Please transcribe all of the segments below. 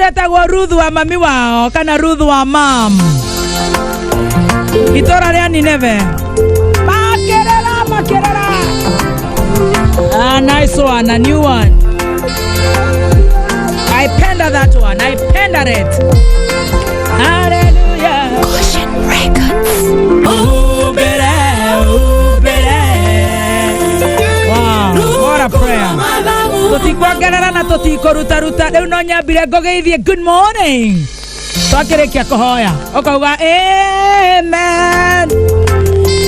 Etagwo Ruth wa mami wao kana Ruth wa mam. Itũra rĩa Nineve. Makĩrĩra makĩrĩra. Ah, nice one, a new one. I penda that one. I penda it. Hallelujah. Cushion Records. Ubere, ubere. Wow, what a prayer. Tũtikwongerera na tũtikũrutaruta rĩu no nyambire ngũgeithie good morning twakĩrĩkia kũhoya ũkauga amen.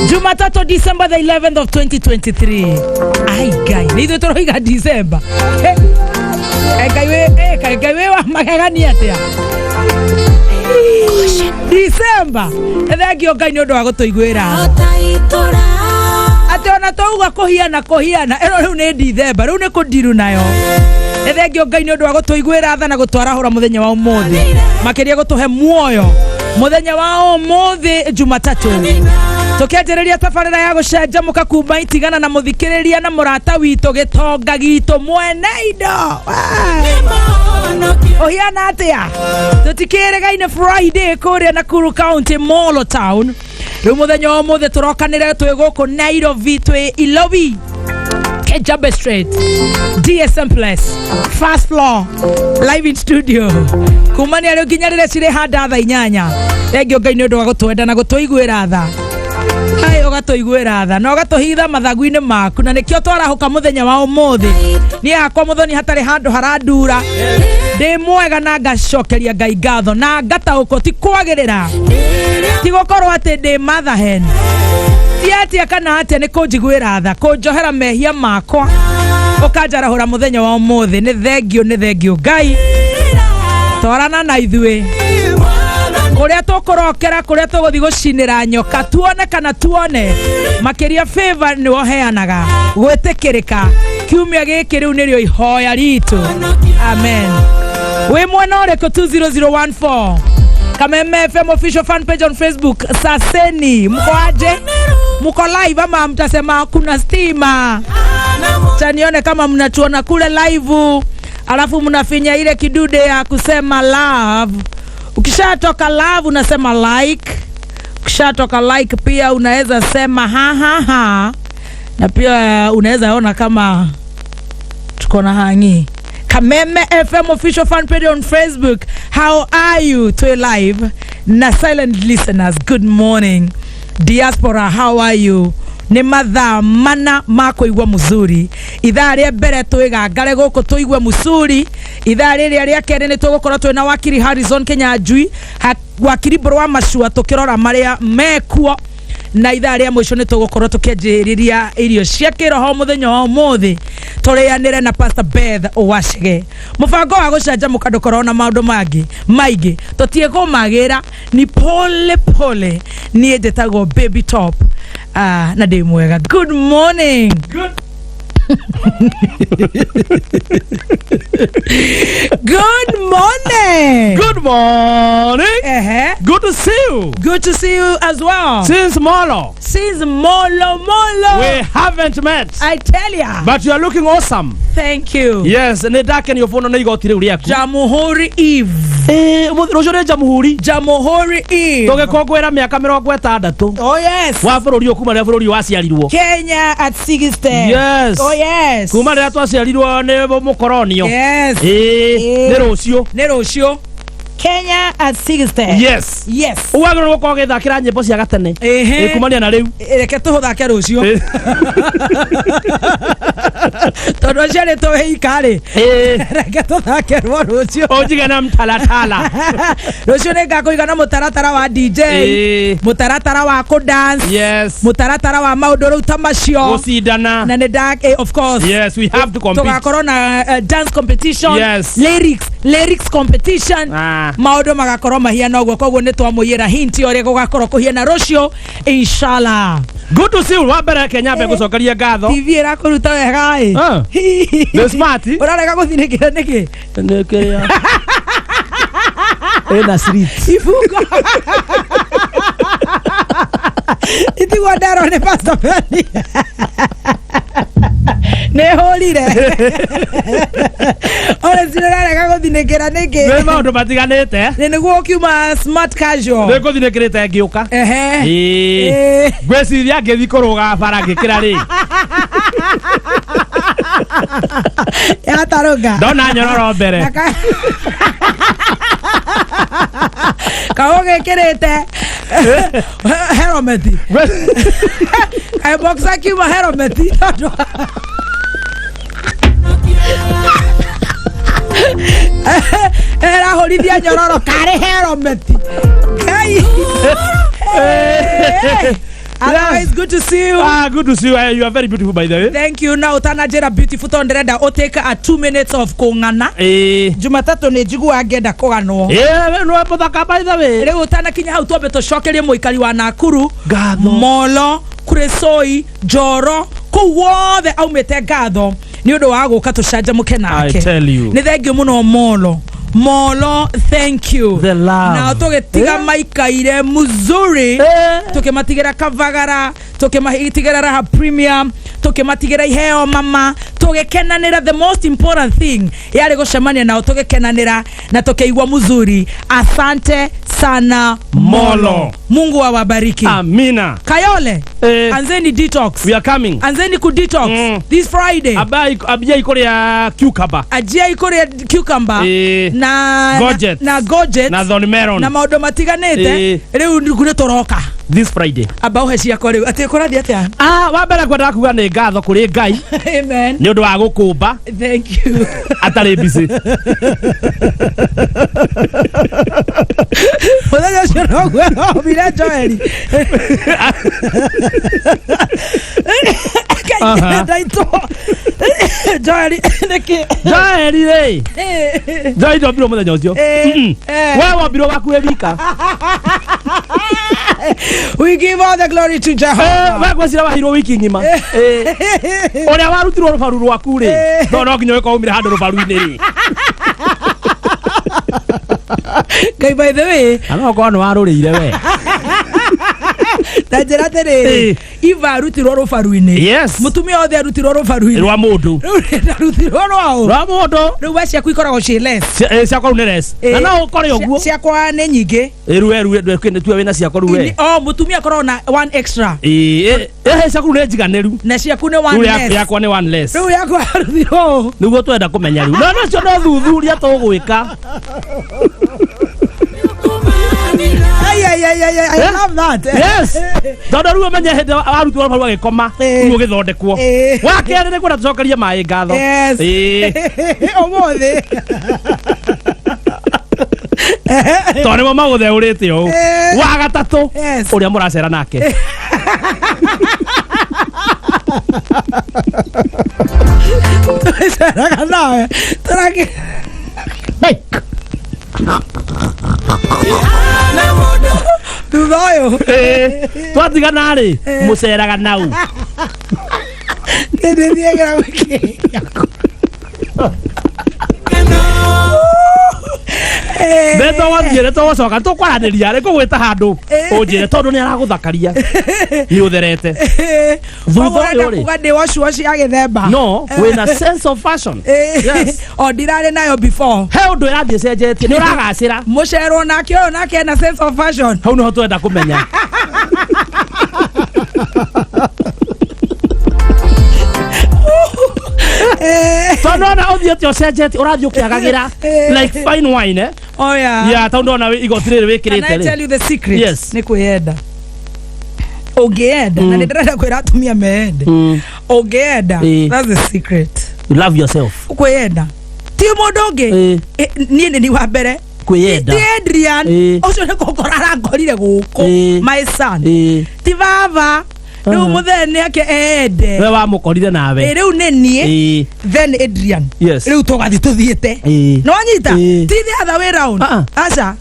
Jumatatu, December the 11th of 2023. Ai Ngai, nĩ ithuĩ tũroiga December. Eh, kaĩ Ngai wĩ eh, kaĩ Ngai wĩ wa magegania atĩa. December. Nĩ thengio Ngai nĩ ũndũ wa gũtũiguĩra tha. Atĩ ona twauga kũhiana kũhiana ĩno rĩu nĩ Dithemba, rĩu nĩ kũndiru nayo. Nĩ thengio Ngai nĩ ũndũ wa gũtũiguĩra tha na gũtwarahũra mũthenya wa ũmũthĩ, makĩria gũtũhe muoyo mũthenya wa ũmũthĩ Jumatatũ, tũkĩanjĩrĩria tabarĩra ya gũcanjamũka kuma itigana na mũthikĩrĩria na mũrata witũ gĩtonga gitũ mwene indo. Ũhiana atĩa? Tũtikĩrĩgaine Friday kũrĩa Nakuru County, Molo Town. Rĩu mũthenya wa ũmũthĩ tũrokanĩre twĩ gũkũ Nairobi, twĩ Ilobi, Kijabe Street, DSM Plus, first floor, live in studio. Kumania rĩu nginya rĩrĩa cirĩ handa thaa 8. Thengio Ngai nĩ ũndũ wa gũtwenda na gũtũiguĩra tha. Ai, ũgatũiguĩra tha na ũgatũhitha mathagu-inĩ maku, na nĩkĩo twarahũka mũthenya wa ũmũthĩ. Niĩ hakwa mũthoni hatarĩ handũ harandura, ndĩ mwega na ngacokeria Ngai ngatho na ngataũkwo ti kwagĩrĩra, ti gũkorwo atĩ ndĩ mother hen, ti atĩa kana atĩa, nĩ kũnjiguĩra tha, kũnjohera mehia makwa, ũkanjarahũra mũthenya wa ũmũthĩ. Nĩ thengio, nĩ thengio Ngai. Twarana na ithuĩ kũrĩa tũkũrokera, kũrĩa tũgũthiĩ gũcinĩra nyoka, tuone kana tuone makĩria favor nĩ woheanaga gwĩtĩkĩrĩka kiumia gĩkĩ. Rĩu nĩrĩo ihoya ritũ, amen. Wĩ mwena ũrĩkũ? 20014 Kameme FM official fan page on Facebook. Saseni, mko aje? Mko live ama mtasema kuna stima? Chanione kama mnatuona kule live, alafu mnafinya ile kidude ya kusema love. Ukishatoka love unasema like, ukishatoka like pia unaweza sema ha ha ha, na pia unaweza ona kama tuko na hangi. Kameme FM official fan page on Facebook. How are you? To live na silent listeners, good morning. Diaspora, how are you? Nĩ mathaa mana ma kũigua muzuri. Ithaa rĩa mbere twĩgangare gũkũ tũigue mũcuri. Ithaa rĩrĩa rĩa kerĩ nĩ tũgũkorwo twĩna wakiri Harrison Kinyanjui, wakiri Mbũrũ wa Macua, tũkĩrora marĩa mekuo, na ithaa rĩa mũico nĩ tũgũkorwo tũkĩanjĩrĩria irio cia kĩroho mũthenya wa ũmũthĩ, tũrĩanĩre na Pastor Beth Wacege. Mũbango wa gũcanjamũka ndũkorwo na maũndũ mangĩ maingĩ, tũtiĩkũmagĩra, ni pole pole. Niĩ njĩtagwo Baby Top, na ndĩ mwega. Good morning. Good. Good morning. Good morning. Ehe. Good to see you. Good to see you as well. Since Molo, Since Molo Molo. we haven't met. I tell ya. But you are looking awesome. Thank you. Yes, nĩ ndakenio mũno nĩ igoti rĩu rĩaku. Jamuhuri Eve. Eh, ũmũthĩ rũciũ nĩ Jamhuri. Jamuhuri Eve. Tũgĩkũngũĩra mĩaka 60 Oh yes. wa bũrũri ũyũ kuma rĩrĩa bũrũri ũyũ waciarirwo. Kenya at 60. Yes. Oh yes. Kuma rĩrĩa twaciarirwo nĩ mũkoronio. Yes. Ĩĩ, Ĩĩ. nĩ rũciũ. Nĩ rũciũ. Kenya at 60. Yes. Yes. Ũguo wagĩrĩirwo gũkorwo ũgĩthakĩra nyĩmbo cia gatene. Ehe. Ĩ, kumania na rĩu. Reke tũhũthake rũciũ, tondũ aciarĩtwo wĩika rĩ. Ĩĩ. Reke tũthakerwo rũciũ. Ũnjige na mtaratara. Rũciũ nĩ ngakũiga na mũtaratara wa DJ, Ĩĩ. mũtaratara wa kũdance, mũtaratara wa maũndũ rĩu ta macio. Gũcindana. Na nĩ nda of course. Yes, we have to compete. Tũgakorwo na dance competition, Yes. lyrics competition. Ah. Maũndũ magakorwo mahiana ũguo, koguo nĩ twamũiyĩra hint ũrĩa gũgakorwo kũhiana rũciũ, inshallah. Good to see you. Wa mbere Kenya mbe gũcokeria ngatho. TV ĩrakũruta wega ĩ. Ah. The smart. Ũrarega gũthinĩkĩra nĩkĩ? Nĩ kĩrĩa. Ĩna slit. Ibungo itigwo nderwo nĩ Pastor Benny nĩ hũrire. Honestly, Ũrarega gũthinĩkĩra nĩkĩ? Nĩ maũndũ matiganĩte. Nĩ nĩguo ũkiuma smart casual. Nĩ ngũthinĩkĩrĩte ngĩũka. Ehe. Ĩĩ. Ĩĩ. Ngwĩciria ngĩthiĩ kũrũga bara ngĩkĩra rĩ. Yatarũka. Ndona nyororo mbere. Kaũgĩkĩrĩte helmet. Kaĩ boxer kiuma helmet tondũ ĩrahũrithia nyororo karĩ helmet. Ngai. Hey. Otherwise, good to see you. Ah, good to see you. You are very beautiful, by the way. Thank you. Na ũtananjĩra beautiful tondũ ndĩrenda ũtake a 2 minutes of kũng'ana. Ĩĩ. Jumatatũ nĩ njiguaga ngĩenda kũganwo. Ĩĩ, we nĩwe mũthaka, by the way. Rĩu ũtanakinya hau, twambe tũcokerie mũikari wa Nakuru Ngatho. Molo, Kuresoi, Njoro, kũu wothe aumĩte ngatho nĩ ũndũ wa gũka tũcanjamũke nake. I tell you. Nĩ thank you mũno, Molo. Molo, thank you. The love. Nao tũgĩtiga maikaire muzuri. Eh. Tũkĩmatigĩra kavagara, tũkĩmatigĩra Raha Premium, tũkĩmatigĩra iheo mama, tũgĩkenanĩra. The most important thing yarĩ gũcemania nao, tũgĩkenanĩra na tũkĩigua muzuri. Asante sana, Molo. Molo. Mungu awabariki. Amina. Kayole, Eh. anzeni detox. We are coming. Anzeni ku detox this Friday. Abai abia ikuria cucumber. Ajia ikuria cucumber Eh. na Courgettes. na courgettes Na thorn melon. na maũndũ matiganĩte. Eh. Rĩu nĩ tũroka. This Friday. Amba ũhe ciakwa rĩu atĩ kũrathiĩ atĩa? Ah, wa mbere ngwendaga kuga nĩ ngatho kũrĩ Ngai Amen. nĩ ũndũ wa gũkũmba Thank you. atarĩ busy. Mũthenya ũcio noguo ombire Joeli. Aha. Ndaitwo Joeli nĩkĩ? Joeli rĩ, Joeli ndombirwo mũthenya ũcio. Eh, eh. We wombirwo waku wĩ wika. We give all the glory to Jehovah. We ngwĩciria waheirwo wiki ng'ima. Eh. Ũrĩa warutirwo rũbaru rwaku rĩ, Eh. no nginya ũgĩkorwo umire handũ rũbaru-inĩ rĩ. Ngai, by the way, Na no ũkorwo nĩ warũrĩire we. Na njĩra atĩrĩrĩ, Eh. Eva arutirwo rũbaru-inĩ. Yes. Mũtumia othe arutirwo rũbaru-inĩ. Rwa mũndũ. Rĩu ndarutirwo rwaũ? Rwa mũndũ. Rĩu we ciaku ikoragwo ciĩ less. Ciakwa rĩu nĩ less. Eh, Na no ũkore ũguo. Ciakwa nĩ nyingĩ. Rĩu we rĩu wĩna ciakwa rĩu we. O mũtumia akoragwo na one extra. Ĩĩ, ciaku rĩu nĩ njiganĩru. Na ciaku nĩ Rĩu one less. yakwa nĩ one less. Rĩu yakwa yarutirwo ũũ. Nĩguo twenda kũmenya rĩu, no nocio no thuthuria tũgwĩka. Ai, ai, ai, ai, ai, I Eh? love that. Yes, tondũ rĩu ũmenye hĩndĩ warutwo rũbaru agĩkoma, Eh. rĩu ũgĩthondekwo. Eh. Wa kerĩ nĩ kwenda tũcokerie maĩ ngatho. Yes. Ĩĩ. Ũmũthĩ. Tondũ nĩmo magũtheũrĩte ũũ. Eh. Wa gatatũ, Yes. ũrĩa mũracera nake. Tũceraga nawe. Tũraki. Thutha ũyũ. Ĩĩ, twatigana rĩ, mũceraga nau. Nĩndĩthiagĩra gwĩkĩra. Nĩtũgũthiĩ, nĩtũgũcoka tũkwaranĩria, nĩ ngũgwĩta handũ Eh. ũnjĩre tondũ nĩ aragũthakaria, nĩ ũtherete. Thutha Koguo ũrenda ũyũ rĩ. kuga ndĩ wash wash ya gĩthemba. No wĩna sense of fashion. Yes. O ndirarĩ nayo before. He ũndũ ĩrathiĩ ĩcenjetie, nĩ ũragacĩra. Mũcerwo nake ũyũ nake ena sense of fashion. Hau nĩho twenda kũmenya. Tondũ ona ũthiĩte ũcenjetie, ũrathiĩ ũkĩagagĩra Eh. like fine wine, eh? Oh yeah. Yeah, tondũ ndona igoti rĩrĩ Can I wĩkĩrĩte tell rĩ. you the secret? Yes. Nĩ kwĩyenda. Ũngĩenda, na nĩ ndĩrenda kwĩra atumia meende. Ũngĩenda, Eh. that's the secret. You love yourself. Kwĩyenda. Ti mũndũ ũngĩ. Eh. Niĩ nĩ ni wa mbere. Kwĩyenda. Ti Adrian. Eh. Ũcio nĩ gũkora arangorire gũkũ. Eh. My son. Ĩĩ. Ti baba. Rĩu Aha. mũthee nĩ ake ende. We wamũkorire nawe. Ĩ, rĩu nĩ niĩ. Ĩĩ. Then Adrian. Yes. Rĩu tũgathiĩ tũthiĩte. Ĩĩ. Nĩwanyita? Ĩĩ. Ti the other way round. Ah, ah. Aca.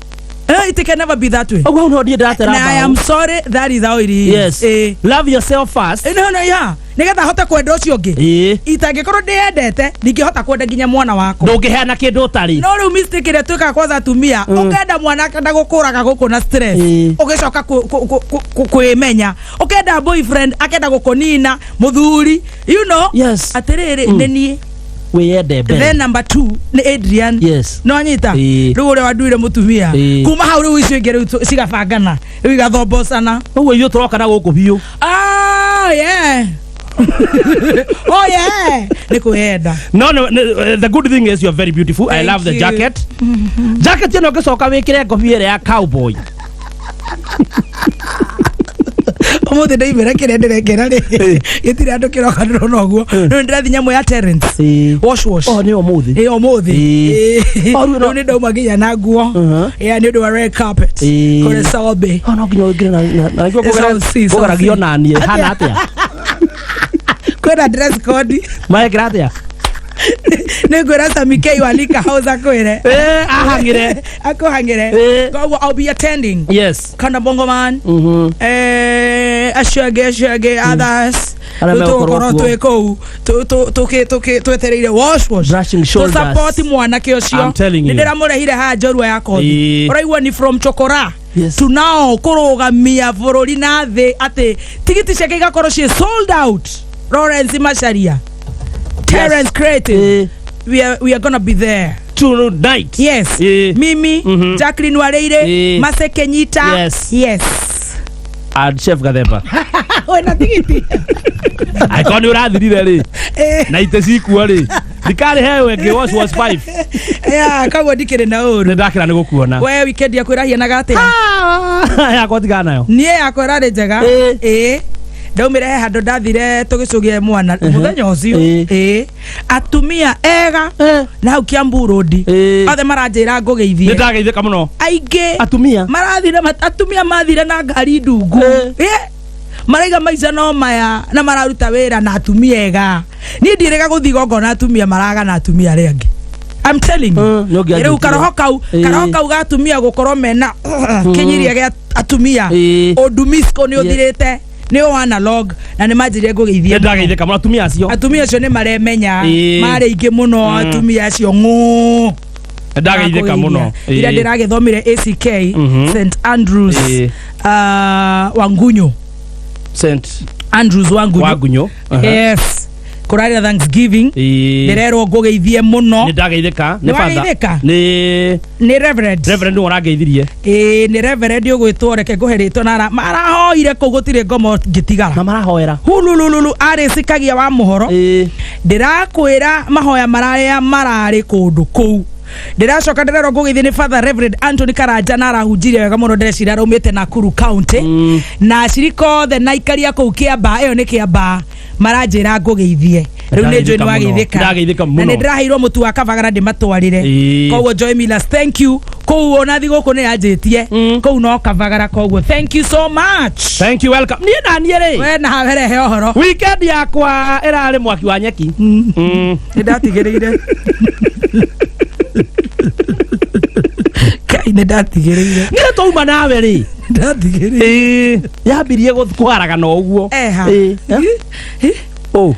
It can never be that way. Ũguo hau nĩho niĩ ndĩratera And I am mbaũ. sorry, that is how it is. Yes. Eh. Love yourself first. No, no, yeah. Nĩgetha hote kwenda ũcio ũngĩ. Ĩĩ. Itangĩkorwo ndĩyendete, ndingĩhota kwenda nginya mwana wakwa. Ndũngĩheana kĩndũ ũtarĩ. No rĩu mistake ĩrĩa twĩkaga kwanza atumia, ũkenda mwana akenda gũkũraga gũkũ na stress. Ĩĩ. Ũgĩcoka kwĩmenya. Ũkenda boyfriend akenda gũkũnina, mũthuri. You know? Yes. Atĩrĩrĩ, nĩ niĩ. Wĩyende mbere. Then number 2 nĩ Adrian. Yes. No anyita. Ĩĩ. Rĩu ũrĩa wanduire mũtumia. Ĩĩ. Kuma hau rĩu icio ingĩ rĩu cigabangana. Rĩu igathombocana. Ũguo ithuĩ tũroka na gũkũ biũ. Ah, yeah. Oh yeah. Nĩ kwĩyenda. No, no, no, the good thing is you're very beautiful. I Thank love the you. jacket. Jacket ĩno ũngĩcoka wĩkĩre ngobia ĩrĩa ya cowboy. Ũmũthĩ ndaimĩra kĩrĩa ndĩrekĩra rĩ. Gĩtirĩ andũ kĩroka ndĩrona ũguo. Rĩu ndĩrathiĩ nyamũ ya Terence. Ĩĩ. Wash wash. Oh, nĩ ũmũthĩ. Ĩ ũmũthĩ. Ĩĩ. Ĩ. Oh, rĩu Rĩu nĩ ndauma nginya na nguo. Mhm. Yeah, nĩ ũndũ wa red carpet. Ĩĩ. Kũrĩa Solby. Oh, no nginya wĩkĩre na nĩguo South Sea, South kũgeragio Sea. naniĩ hana atĩa? Kwĩna dress code. Marekĩra atĩa? Nĩ ngwĩra Sami K wa Lika House akwĩre. Ĩĩ, ahang'ĩre. Akũhang'ĩre. Ĩĩ. Koguo I'll be attending. Yes. Kanda Bongo Man. Mhm. Acio angĩ acio angĩ others. Arĩa Rĩu megũkorwo tũgũkorwo kuo. twĩ kũu twetereire wash wash. Brushing shoulders. Tũsupport mwanake ũcio. I'm telling you. Nĩ ndĩramũrehire haha njorua ya kothi. Ĩĩ. Ũraigua ni from chokora. Yes. To now kũrũgamia bũrũri na thĩ atĩ tigiti ciake igakorwo ciĩ sold out. Lawrence Macharia. Terence Creative. Ĩĩ. We are gonna be there. Tonight. Yes. Ĩĩ. Mimi, Mhm. Jacqueline Wareire, Ĩĩ. Mase Kenyita. Yes. Yes. And Chef Gathemba. Wena tigiti. Angĩkorwo nĩ ũrathirire rĩ Eh. na itĩ cikuo rĩ ndikarĩ hewe ĩngĩ wash wash 5. Yeah, koguo ndikĩrĩ na ũru. Nĩ ndakĩra nĩ gũkuona. We weekend yaku ĩrahianaga atĩa? Ah, yakwa tigana nayo. Niĩ yakwa ĩrarĩ njega. Ĩĩ. Ĩĩ. Ndaumire he handũ ndathire tũgĩcũgie mwana mũthenya ũcio. Ĩĩ. Ĩĩ. Atumia ega Eh. na hau Kiambu Road. Ĩĩ. Othe maranjĩra ngũgeithie. Nĩ ndageithĩka mũno. Aingĩ Atumia. marathire atumia mathire na ngari ndungu. Ĩĩ. Ĩĩ. Maraiga maica no maya na mararuta wĩra na atumia ega. Niĩ ndiĩrĩga gũthiĩ igongona atumia maraga na atumia arĩa angĩ. I'm telling you. Nĩ ũngĩanjĩtire. Rĩu karoho kau Ĩĩ. karoho kau ga atumia gũkorwo mena kĩnyiria gĩa atumia Ĩĩ. ũndumisco nĩ ũthirĩte nĩ o analog na nĩ manjĩrire ngũgeithie Nĩ ndageithĩka mũno atumia acio. atumia acio nĩ maremenya Ĩĩ. marĩ aingĩ mũno atumia acio ng'ũ Nĩ ndageithĩka mũno. ira Ĩĩ. ndĩragĩthomire ACK Mhm. St Andrews Ĩĩ. Wangunyu St. Andrews Wangunyu Wangunyu. Aha. Yes kũrarĩ na Thanksgiving Ĩĩ. ndĩrerwo ngũgeithie mũno Nĩ ndageithĩka. Nĩ Nĩ father. wageithĩka? Nĩ nĩ Reverend Reverend nĩwe ũrangeithirie. Ĩĩ nĩ Reverend ũgwĩtwo reke ngũhe rĩtwa na marahoire kũu gũtirĩ ngomo ngĩtigara Na marahoera. hululululu arĩ cikagia wa mũhoro Ĩĩ. ndĩrakwĩra mahoya mararĩa mararĩ kũndũ kũu ndĩracoka ndĩrerwo ngũgeithie nĩ Father Reverend Anthony Karanja na arahunjirie wega mũno ndĩreciria araumĩte Nakuru County Mm. na acirika othe na aikaria kũu Kĩambaa ĩyo nĩ Kĩambaa maranjĩra ngũgeithie rĩu nĩ njũĩ nĩ Ndageithĩka mũno. wageithĩka Ndageithĩka na mũno. nĩ ndĩraheirwo mũtu wa kabagara ndĩmatwarĩre Ĩĩ. koguo Joy Millers thank you kũu ona thigũkũ nĩ yanjĩtie Mm. kũu no kabagara koguo thank you so much Thank you, welcome. Niĩ naniĩ rĩ. we nawe rehe ũhoro Weekend yakwa ĩrarĩ mwaki wa nyeki. Mm. nĩ ndatigĩrĩire kai nĩ ndatigĩrĩire Niĩ twauma nawe rĩ. ndatigĩrĩire Ĩĩ. Yambirie kũharagana ũguo. Eha. Ĩĩ. Ũ.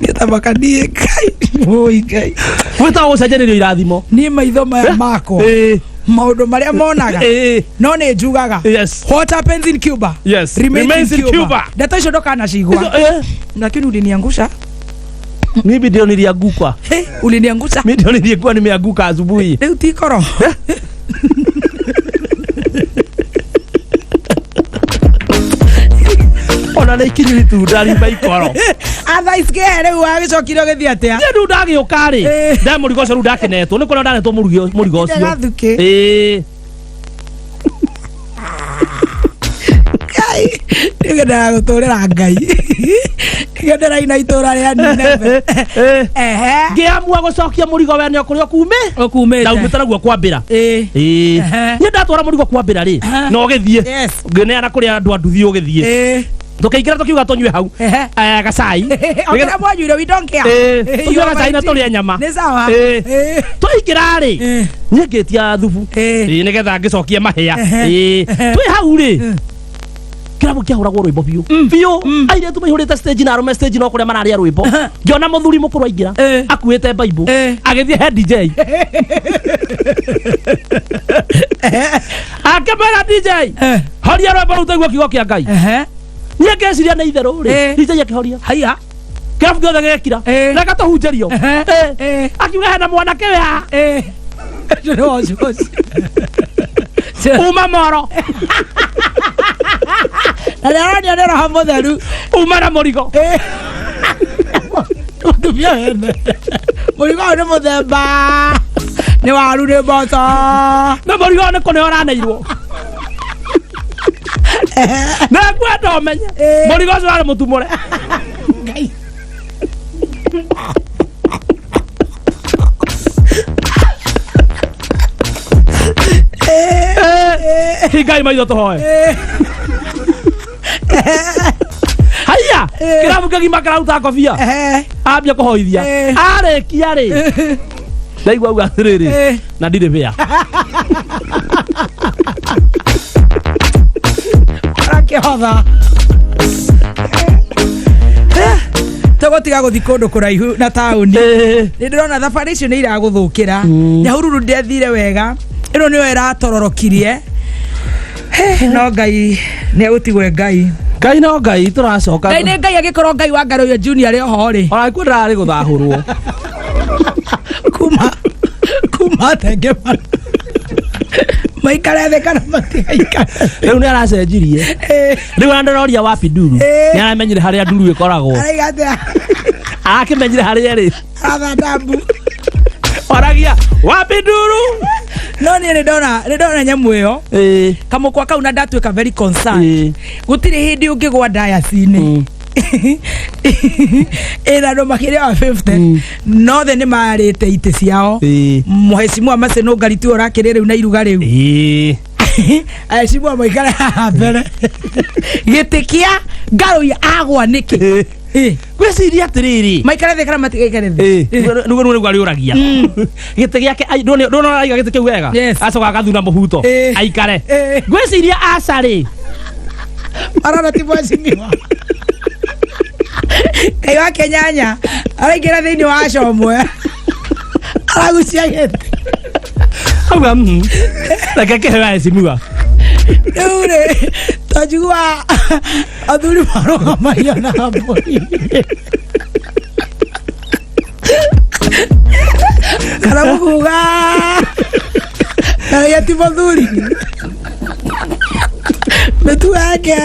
niĩ tamaka niĩ kai oi ngai Wĩtagwo gũcenjanĩrio irathimo. niĩ maitho maya makwa Ĩĩ. maũndũ marĩa monaga Ĩĩ. no nĩ njugaga Yes. what happens in Cuba Yes. remains, Remains in in Cuba, Cuba. ndeto icio ndũkanacigua Ĩĩ. lakini uliniangusha Mimi ndio nilianguka. Hey, uliniangusha Mimi ndio nilikuwa nimeanguka asubuhi. rĩu ti koro Ona nĩ ikinyire itunda riuma ikoro. atha iske rĩu wagĩcokire ũgĩthiĩ atĩa Niĩ rĩu ndagĩũka rĩ. Ĩĩ. Nde mũrigo ũcio rĩu ndakĩnetwo. Nĩ kũrĩa ndanetwo mũrigo ũcio. Ndagathukĩ. Ĩĩ. Ngai nĩgendaga gũtũrĩra Ngai nĩgendera itũra rĩa Nineve Ĩĩ. ehe Ngĩamua gũcokia mũrigo wene o kũrĩa ũkuumĩ. ũkumĩte Ndaumĩte naguo kwambĩra. ĩĩ Ĩĩ. Ehe. Niĩ ndatwara mũrigo kwambĩra rĩ. Ehe. Na ũgĩthiĩ. Yes. Ngĩneana kũrĩ andũ a nduthi ũgĩthiĩ. ĩĩ Tũkĩingĩra tũkiuga tũnyue hau. Ehe. Gacai. Okĩra mwanyuire we don't care Ĩĩ. Tũnyue gacai na tũrĩe nyama. nĩ sawa Ĩĩ. Ĩĩ. Twaingĩra rĩ. Ĩĩ. Niĩ ngĩtia thubu. Ĩĩ. Ĩĩ nĩgetha ngĩcokie mahĩa. Ehe. Ĩĩ. Ehe. Twĩ hau rĩ. Kĩrabu kĩahũragwo rwĩmbo biũ biũ airĩtu maihũrĩte stage na arũme stage no kũrĩa mararĩa rwĩmbo ngĩona mũthuri mũkũrũ aingĩra Ĩĩ. akuĩte Bible Ĩĩ. agĩthiĩ he DJ akĩmwĩra DJ Eh. horia rwĩmbo rũu tũigue kiugo kĩa Ngai Ehe. Niĩ ngeciria nĩ itherũ rĩ. DJ akĩhoria. Haya. Kĩrabu gĩothe gĩgĩkira. Reke tũhunjĩrio. Akiuga hena mwanake we haha. Ũcio nĩ wa ũcio ũcio. Uma moro. Na nĩ aronio nĩ roho mũtheru. Uma na mũrigo. Mũtumia wene. Mũrigo ũyũ nĩ mũthemba. Nĩ waru nĩ mboco. Na mũrigo ũyũ nĩ kũneo ũraneirwo. Na ngwenda ũmenye. Mũrigo ũcio warĩ mũtumũre. Ngai. Hingai maitho tũhoe. Haiya, kĩrabu kĩgima kĩraruta ngobia. Ambia kũhoithia. Arĩkia rĩ. Ndaigua auga atĩrĩrĩ, na ndirĩ bĩa. Arakĩhotha. Tũgũtiga gũthiĩ kũndũ kũraihu na taũni. Nĩ ndĩrona thabarĩ icio nĩ iragũthũkĩra. Nyahururu ndĩathire wega. Ĩno nĩyo ĩratororokirie. No Ngai nĩ egũtigwo Ngai. Ngai no Ngai tũracoka. Ngai nĩ Ngai agĩkorwo Ngai wa Ngarũyũ Junior arĩ oho rĩ. Ona kuo ndararĩ gũthahũrwo. Kuma thengemana. Maikare thĩ kana matigaikare. Rĩu nĩ aracenjirie. Rĩu ona ndĩroria wapi nduru. Nĩ aramenyire harĩa nduru ĩkoragwo. Araiga atĩa? Arakĩmenyire harĩa ĩrĩ. Aratha mbu. Oragia wapi nduru. No niĩ nĩ ndona nyamũ ĩyo. Kamũkwa kau na ndatuĩka very concerned. Gũtirĩ hĩndĩ ũngĩgwa dayaci-inĩ. Ĩna andũ makĩria wa 50 no the nĩ marĩte itĩ ciao. Mũhecimua Macenũ Ngari tiwe ũrakĩrĩ rĩu na iruga rĩu. Ahecimua maikare haha mbere. Gĩtĩ kĩa Ngarũi agwa nĩkĩ? Gwĩciria atĩrĩrĩ. Maikare thĩ kana matigaikare thĩ? Nĩguo nĩguo arĩũragia. Gĩtĩ gĩake ndũrona araiga gĩtĩ kĩu wega? Acoka agathura mũbuto aikare. Ngwĩciria aca rĩ. Arona ti mheshimiwa. Ngai wa Kenyanya araingĩra thĩinĩ wa aca ũmwe. Aragucia gĩtĩ. Auga reke kĩheo aheshimiwa. Rĩu rĩ twanjigua athuri marũgamagia na mbũri. Kana mũkuga kana ti mũthuri. Mĩtugo yake.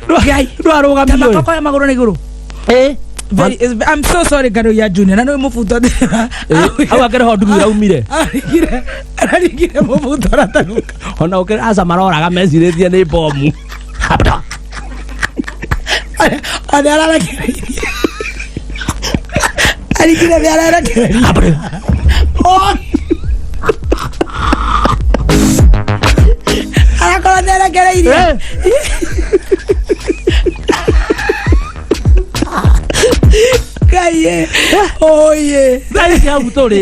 Ngai. Ndwarũgamio. Makoko ya magũrũ na igũrũ. I'm so sorry Ngaro ya Junior na nĩ mũbuto Hau akĩrĩ ho nduru iraumire. Ararigire mũbuto aratanuka. Ona ũkĩrĩ aca maroraga mecirĩtie nĩ bomu. Ona ararekereirie. Arigire thĩ ararekereirie. Oh. Arakorwo nĩ arekereirie. Ngai ĩ. Oye. Thaa ici hau tũrĩ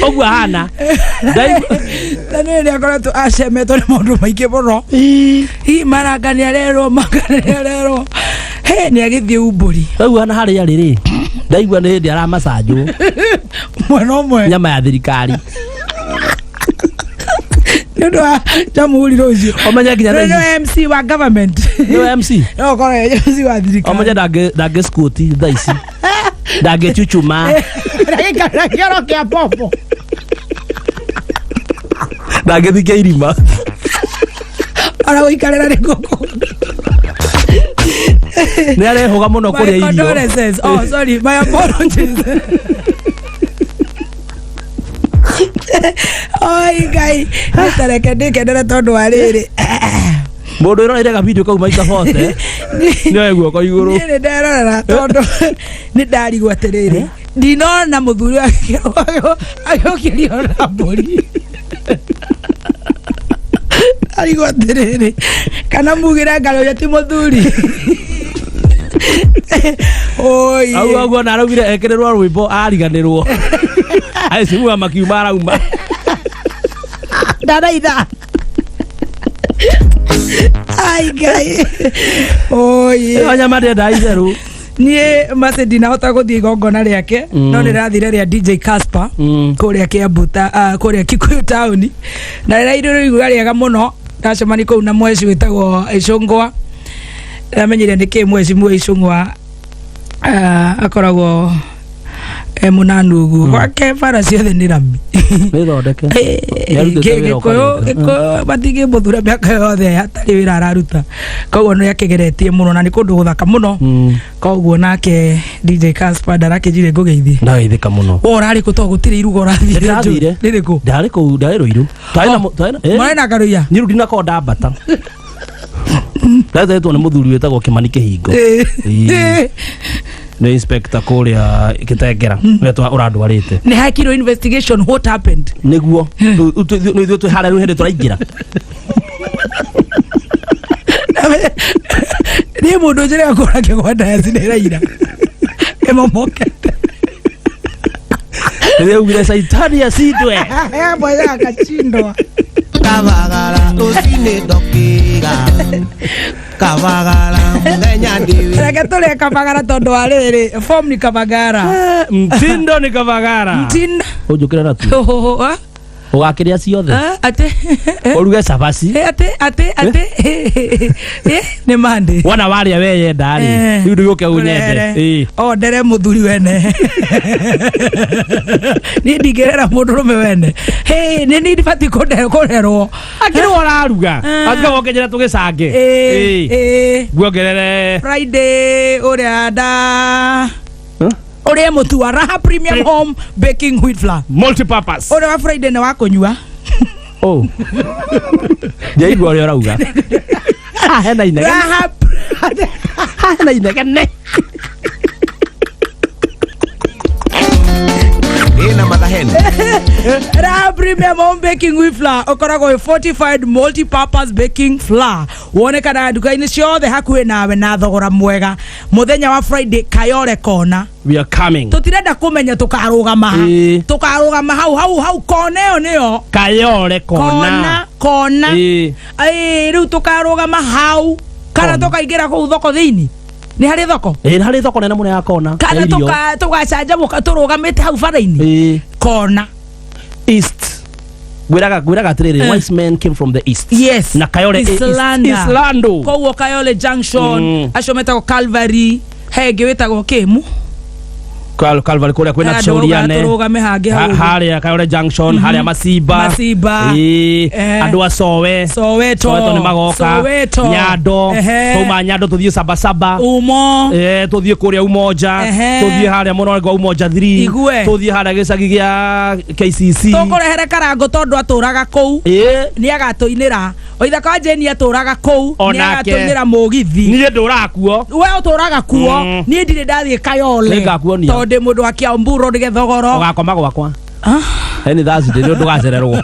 ũguo ahana. Na nĩ nĩ akoretwo acemetwo nĩ maũndũ maingĩ mũno. Hi maranga nĩ arerwo manga nĩ arerwo. He nĩ agĩthiĩ umbũri. Rĩu ona harĩa arĩ rĩ ndaigua nĩ hĩndĩ aramacanjwo. Mwena ũmwe. Nyama ya thirikari. Nĩ ũndũ wa jamhuri rũciũ. Ũmenye nginya thaa ici. Nĩ MC wa government. Nĩwe MC. No ũkorwo MC wa thirikari. Ũmenye ndangĩ squat thaa ici. Ndangĩchuchuma. Ndagĩikarĩra kĩoro kĩa popo. Ndangĩthikia irima. Ona gũikarĩra nĩ ngũkũ. Nĩ arehũga mũno My kũrĩa irio. condolences. Oh, sorry. My apologies. Oi Ngai, nĩtareke ndĩkenere tondũ wa rĩrĩ. Mũndũ ĩroreire ga video kau maita bote. Nĩoe guoko igũrũ. Niĩ nĩ nderorera tondũ nĩ ndarigwo atĩrĩrĩ. Ndinona mũthuri agĩũkĩrio na mbũri. Arigwo atĩrĩrĩ, kana mugĩre Ngai ũrĩa ti mũthuri. Oi. Au ũguo na araugire ekĩrĩrwo rwĩmbo ariganĩrwo. Aheshimiwa makiuma arauma. Ndaraitha. Ai Ngai. Oi. Ĩyo nyama ndĩendaga itherũ. Niĩ Mercy ndinahota gũthiĩ igongona rĩake no nĩrathire rĩa DJ Casper kũrĩa Kiambu kũrĩa Kikuyu town na rĩrairĩ iruga rĩega mũno. Ndacemani kũu na mweci wĩtagwo Icũngwa. Ndamenyire nĩkĩ mweci mwe Icũngwa akoragwo e mũnanu ũguo. Gwake bara ciothe nĩ rami. Nĩ thondeke. Nĩarutĩte wĩra. Gĩkũyũ. Ũkarĩka. Gĩkũyũ matingĩmũthura mĩaka yothe hatarĩ wĩra araruta, koguo nĩ akĩgeretie mũno na nĩ kũndũ gũthaka mũno. Koguo nake DJ Casper ndarakĩnjire ngũgeithie. Ndageithĩka mũno. Wo ũrarĩ kũ? To gũtirĩ iruga ũrathire? Nĩndathire. Rĩrĩkũ? Ndarĩ kũu, ndarĩ Rũirũ. Twarĩ na twarĩ na Mwarĩ na Karuiya? Niĩ rĩu ndinakorwo ndambata. Ndaretwo nĩ mũthuri wĩtagwo Kĩmani Kĩhingo. Ĩĩ. Nĩ inspector kũrĩa Gĩtengera. Nĩwe ũrandwarĩte. Nĩ hekirwo investigation, what happened? Nĩguo. Rĩu nĩ ithuĩ twĩ harĩa rĩu hĩndĩ tũraingĩra. Niĩ mũndũ njĩra kũra kĩgwanda yacinĩraira ĩmomokete. Rĩrĩa augire Saitani acindwe. Mwenyewe akashindwa. Kabagara rũcinĩ ndokĩra kabagara mũthenya ndĩwĩ. Reke tũrĩe Kabagara tondũ wa rĩrĩ, form ni Kabagara. Mtindo ni Kabagara. Mtindo. Ũnjũkĩre na tu. Ũgakĩrĩa ciothe. Atĩ? Ũruge cabaci. Atĩ nĩ mande. Wona warĩa weyenda rĩ. Rĩu ndũgĩũke ũnyende. Ĩĩ. O ndere mũthuri wene, niĩ ndingĩrera mũndũrũme wene. Hey, nĩ niĩ ndibatiĩ kũrerwo. Akĩrĩ ũraruga. Atiga wongerere tũgĩcange. Ĩĩ, ĩĩ. Nguongerere. Friday ũrĩa nda ũrĩe mũtu wa Raha Premium Home Baking Wheat Flour. Multipurpose. Ũrĩa wa Friday nĩ wa kũnyua. Oh. Ndiaigua ũrĩa ũrauga. Haha hena inegene. Raha. Haha hena inegene. Ĩna mathaheni. Raha Premium Home Baking Wheat Flour ũkoragwo wĩ fortified multi-purpose baking flour, wonekanaga nduka-inĩ ciothe hakuhĩ nawe na thogora mwega. Mũthenya wa Friday, Kayole kona. We are coming. Tũtirenda kũmenya tũkarũgama ha. Tũkarũgama hau hau hau kona ĩyo nĩyo. Kayole kona. Kona kona. Ĩĩ. Ĩĩ, rĩu tũkarũgama hau kana Kona. tũkaingĩra kũu thoko thĩinĩ, nĩ harĩ thoko. Ĩĩ, harĩ thoko nene mũno ya kona. Kana Ya irio. Tũgacanjamũka tũrũgamĩte hau bara-inĩ. Kona. East. Ngwĩraga atĩrĩrĩ, wise men came from the east. Na Kayole Islanda. Islando. Koguo Kayole Junction, acio metagwo Calvary, he ĩngĩ wĩtagwo Kĩmu. Calvary kũrĩa kwĩna Andũ Shauriane. tũrũgame hangĩ hau ũguo. Harĩa Kayole Junction, harĩa Masimba. Masimba. Ĩĩ. Andũ a Sowe. Soweto. Soweto nĩ magoka. Soweto. Nyando. Twauma Nyando tũthiĩ Sabasaba. Umo. Tũthiĩ kũrĩa Umoja. Tũthiĩ harĩa mũno kwa Umoja 3. Igue. Tũthiĩ harĩa gĩcagi gĩa KCC. Tũkũrehere Karango tondũ atũraga kũu. Nĩ agatũinĩra oithaka wa Jane atũraga kũu. O Nĩ nake. agatũinĩra mũgithi. Niĩ ndũraga kuo. We ũtũraga kuo. Niĩ ndirĩ ndathiĩ Kayole. Nĩngakuonia. Tondũ ndĩ mũndũ wa Kiambu Road Gĩthogoro. Ũgakoma gwakwa. Eni Thursday nĩ ndũgacererwo.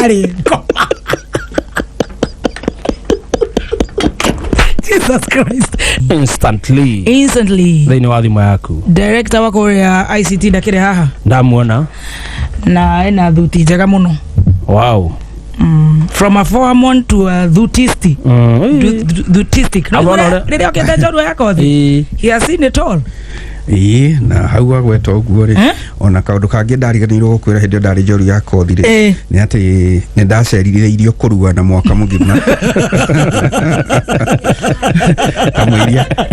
Arĩ ngoma. Jesus Christ. Instantly. Instantly. Thĩinĩ wa thimũ yaku. Director wa kũrĩa ICT ndakĩrĩ haha. Ndamuona. Na ena thuti njega mũno. From a foreman to a thutisti. Thutistic. Abrona ũrĩa- Rĩrĩa okĩte njorua ya kothi. He has seen it all. Ĩĩ, na hau agweta ũguo rĩ, Eh? ona kaũndũ kangĩ ndariganĩirwo gũkwĩra hĩndĩ ĩyo ndarĩ njoru ya kothi rĩ, nĩ atĩ nĩ ndacerire irio kũrua na mwaka mũgima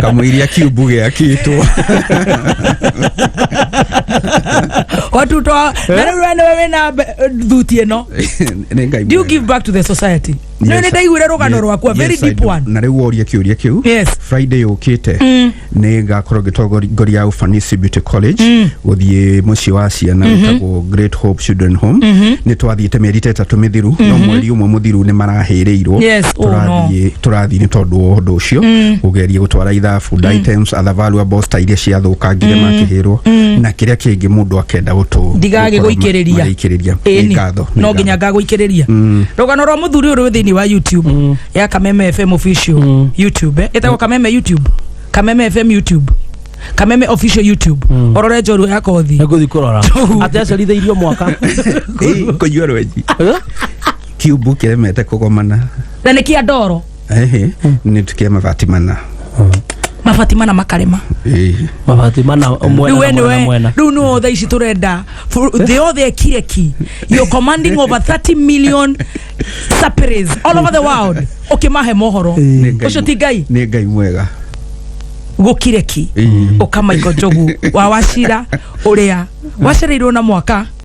kamũiria kiumbu gĩakĩtwo. Watuto na rĩu we nĩwe wĩna thuti ĩno. Nĩ Ngai Do you mwega. give back to the society? Yes, Nĩ ndaiguire rũgano rwaku, a very yes, I deep do. one. Na rĩu woria kĩũria kĩu, Friday yũkĩte nĩ ngakorwo ngĩtongoria Ufanisi Beauty College gũthiĩ mũciĩ wa ciana wĩtagwo Great Hope Children Home. Nĩ twathiĩte mĩeri ta 3 mĩthiru, no mweri ũmwe mũthiru nĩ marahĩrĩirwo. Yes, oh, no. Tũrathiĩ nĩ tondũ wa ũndũ ũcio kũgeria gũtwara ithaa food items, other valuables ta iria ciathũkangire makĩhĩrwo na kĩrĩa kĩngĩ mũndũ akenda gũtũ Ndigagĩgũikĩrĩria. magĩikĩrĩria. Nĩ Ĩni. ngatho, nĩ No nginya ngatho. ngagũikĩrĩria rũgano rwa mũthuri ũyũ rwĩ thĩinĩ wa YouTube ya Kameme FM Official YouTube, ĩtagwo Kameme YouTube, Kameme FM YouTube, Kameme Official YouTube, ũrore njorua ya kothi. Nĩngũthiĩ kũrora. Atĩ acerithĩirio mwaka. Ĩĩ, kũnyua rwenji kiumbu kĩremete kũgomana. Na nĩ kĩa ndoro. Ehe, nĩ tukia mabati mana. Mabati. Mabati mana makarema. Mabati mana mwena. Rĩu we Na mwena na nĩwe mwena. Rĩu nĩwe thaa ici tũrenda thĩ yothe ĩkire ki. You're commanding over 30 million sapiris all over the world, ũkĩmahe mohoro. Nĩ Ngai. Ũcio ti Ngai? Nĩ Ngai mwega. Gũkire ki. Ũka Michael Njogu wa Wachira ũrĩa wacereirwo na mwaka.